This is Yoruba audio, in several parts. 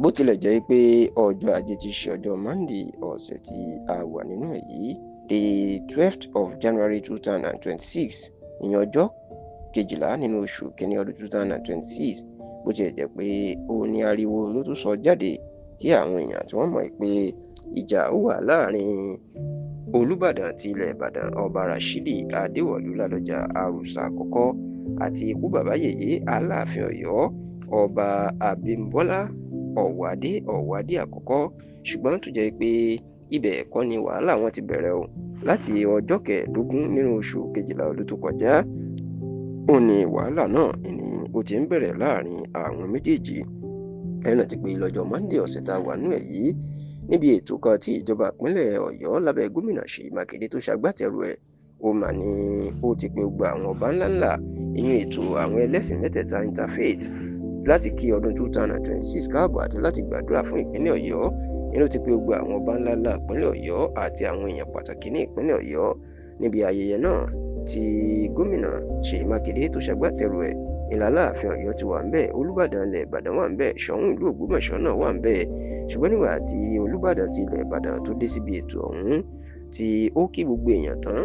Bó tilẹ̀ jẹ́ pé ọjọ́ Ajé tí í ṣe ọjọ́ Monday ọ̀sẹ̀ tí a wà nínú ẹ̀ yìí, the 12th of January 2026, ìyẹn ọjọ́ 12 nínú oṣù kínní ọdún 2026, bó tilẹ̀ jẹ́ pé ó ní ariwo ló tún sọ jáde tí àwọn èèyàn tí wọ́n mọ̀ pé ìjà ó wà láàrin Olùbàdàn ti ilẹ̀ Ìbàdàn, Ọba Rashidi Adéwọ̀lú Ládọjà Arúsá àkọ́kọ́, àti ikú bàbá yèyé Aláàfin Ọ̀yọ́, Ọba Abímbọ́lá Ọ̀wọ́adé Ọ̀wọ́adé àkọ́kọ́. Ṣùgbọ́n tó jẹ́ pé ibẹ̀ kọ́ ni wàhálà wọn ti bẹ̀rẹ̀ o. Láti ọjọ́ 15 nínú oṣù kejìlá ọdún tó kọjá ó ní wàhálà náà ni ó ti ń bẹ̀rẹ̀ láàrin àwọn méjèèjì. Ẹ rántí pé lọ́jọ́ Monday ọ̀sẹ̀ tá a wà nínú ẹ̀ yìí, níbi ètò kan tí ìjọba ìpínlẹ̀ Ọ̀yọ́ lábẹ́ gómìnà Ṣèyí Mákindé tó ṣagbátẹrù ẹ̀, ó mà ní ó ti pe gbogbo àwọn ọba ńláńlá, ìyún ètò àwọn ẹlẹ́sìn mẹ́tẹ̀ẹ̀ta, interfaith, láti kí ọdún 2026 káàbọ̀ àti láti gbàdúrà fún ìpínlẹ̀ Ọ̀yọ́. Inú ti pé gbogbo àwọn ọba ńláńlá ìpínlẹ̀ Ọ̀yọ́ àti àwọn èèyàn pàtàkì ní ìpínlẹ̀ Ọ̀yọ́ níbi ayẹyẹ náà tí gómìnà Ṣèyí Mákindé tó ṣagbátẹrù ẹ̀. Ìlà Aláàfin Ọ̀yọ́ ti wà ńbẹ̀, Olúbàdàn ilẹ̀ Ìbàdàn wà ńbẹ̀, Ṣọ̀ún ìlú Ògbómọ̀ṣọ́ náà wà ńbẹ̀. Ṣùgbọ́n nígbà tí Olúbàdàn ti ilẹ̀ Ìbàdàn tó dé síbi ètò ọ̀hún tí ó kí gbogbo èèyàn tán,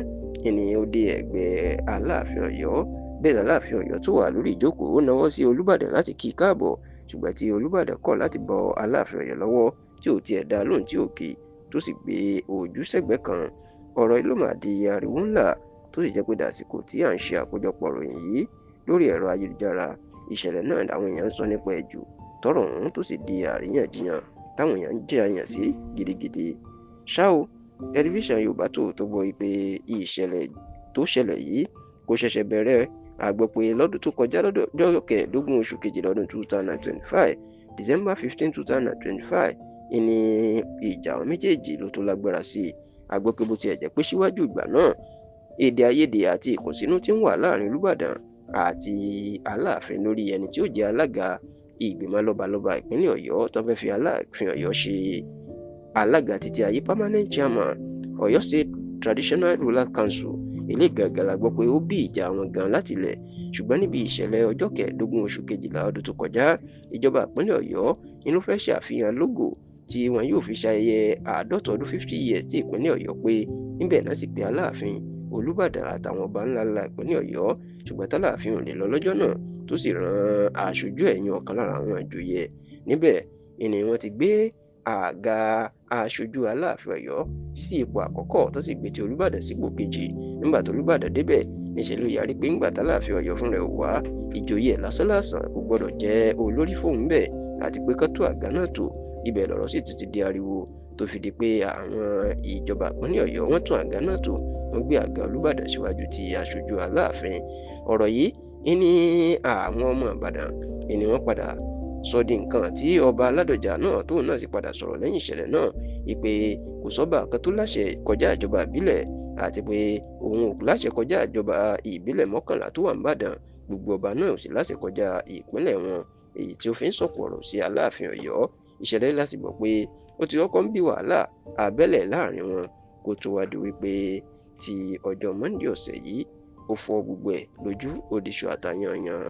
ìní ó dé ẹ̀gbẹ́ Aláàfin Ọ̀yọ́. Bẹ́ẹ̀ l'Aláàfin Ọ̀yọ́ tó wà lórí ìjókòó ó nawọ́ sí Olúbàdàn láti kí i káàbọ̀, ṣùgbọ́n tí Olúbàdàn kọ̀ láti bọ Aláàfin Ọ̀yọ́ lọ́wọ́, tí ò tiẹ̀ dá lóhùn, tí ò kí, tó sì gbé ojú sẹ́gbẹ̀ẹ́ kan. Ọ̀rọ̀ yìí ló máa di ariwo ńlá, tó sì jẹ́ pé dàsìkò tí à ń ṣe àkójọpọ̀ ìròyìn yìí lórí ẹ̀rọ ayélujára, ìṣẹ̀lẹ̀ náà làwọn èèyàn ń sọ nípa ẹ̀ jù, tọ́rọ̀ ọ̀hún tó sì di àríyànjiyàn táwọn èèyàn ń jiyàn sí gidigidi. Ṣá o, tẹlifíṣàn Yorùbá Tòótọ́ gbọ́ pé ìṣẹ̀lẹ̀ tó ṣẹlẹ̀ yìí kò ṣẹ̀ṣẹ̀ bẹ̀rẹ̀. A gbọ́ pé lọ́dún tó kọjá, lọ́jọ́ 15 oṣù kejìlá ọdún 2025, December 15, 2025, ìní ìjà àwọn méjèèjì ló tó lágbára sí i. A gbọ́ pé bó tiẹ̀ jẹ́ pé síwájú ìgbà náà, èdè àìyedè àti ìkùnsínú tí ń wà láàrin Olúbàdàn àti Aláàfin lórí ẹni tí ó jẹ́ alága ìgbìmọ̀ lọ́balọ́ba ìpínlẹ̀ Ọ̀yọ́ tó fẹ́ fi Aláàfin Ọ̀yọ́ ṣe alága títí ayé, permanent chairman, Ọ̀yọ́ State Traditional Ruler Council. Ilé gangan la gbọ́ pé ó bí ìjà wọn gan láti ilẹ̀. Ṣùgbọ́n níbi ìṣẹ̀lẹ̀ ọjọ́ 15 oṣù kejìlá ọdún tó kọjá, ìjọba ìpínlẹ̀ Ọ̀yọ́ ni ló fẹ́ ṣàfihàn logo tí wọn yóò fi ṣayẹyẹ 50 ọdún, 50 years, tí ìpínlẹ̀ Ọ̀yọ́ pé. Níbẹ̀ náà sì pé Aláàfin, Olúbàdàn àtàwọn ọba ńláńlá ìpínlẹ̀ Ọ̀yọ́, ṣùgbọ́n tálàáfin ò lè lọ lọ́jọ́ náà, tó sì rán aṣojú ẹ̀yìn ọ̀kan lára àwọn ìjòyè. Níbẹ̀ ni wọ́n ti gbé àga aṣojú Aláàfin Ọ̀yọ́ sí ipò àkọ́kọ́, tó sì gbé ti Olúbàdàn sípò kejì. Nígbà tó Olúbàdàn débẹ̀, níṣẹ́ ló yarí pé ńgbà tálàáfin Ọ̀yọ́ fúnra ẹ̀ wá, ìjòyè ẹ̀ lásánlàsàn kò gbọ́dọ̀ jẹ́ olórí fóun bẹ́ẹ̀, àti pé kán tó àga náà tò. Ibẹ̀ lọ̀rọ̀ sì ti di ariwo, tó fi di pé àwọn ìjọba ìpínlẹ̀ Ọ̀yọ́ wọ́n tún àga náà tò, wọ́n gbé àga Olúbàdàn síwájú ti aṣojú Aláàfin. Ọ̀rọ̀ yìí ní àwọn ọmọ Ìbàdàn ni wọ́n padà sọ di nǹkan tí ọba Ládọjà náà tóun náà sì padà sọ̀rọ̀ lẹ́yìn ìṣẹ̀lẹ̀ náà ìpè kò sọ́ba kan tó láṣẹ kọjá ìjọba ìbílẹ̀, àti pé òun ò láṣẹ kọjá ìjọba ìbílẹ̀ 11 tó wà nìbàdàn, gbogbo ọba náà ò sì láṣẹ kọjá ìpínlẹ̀ wọn, èyí tí ó fi ń sọ̀kò ọ̀rọ̀ sí Aláàfin Ọ̀yọ́. Ìṣẹ̀lẹ̀ láti gbọ́ pé ó ti kọ́kọ́ ń bí wàhálà abẹ́lẹ̀ láàrin wọn kó tó wá di wípé ti ọjọ́ Monday ọ̀sẹ̀ yìí ó fọ́ gbogbo ẹ̀ lójú, ó di iṣu àtàyànyàn.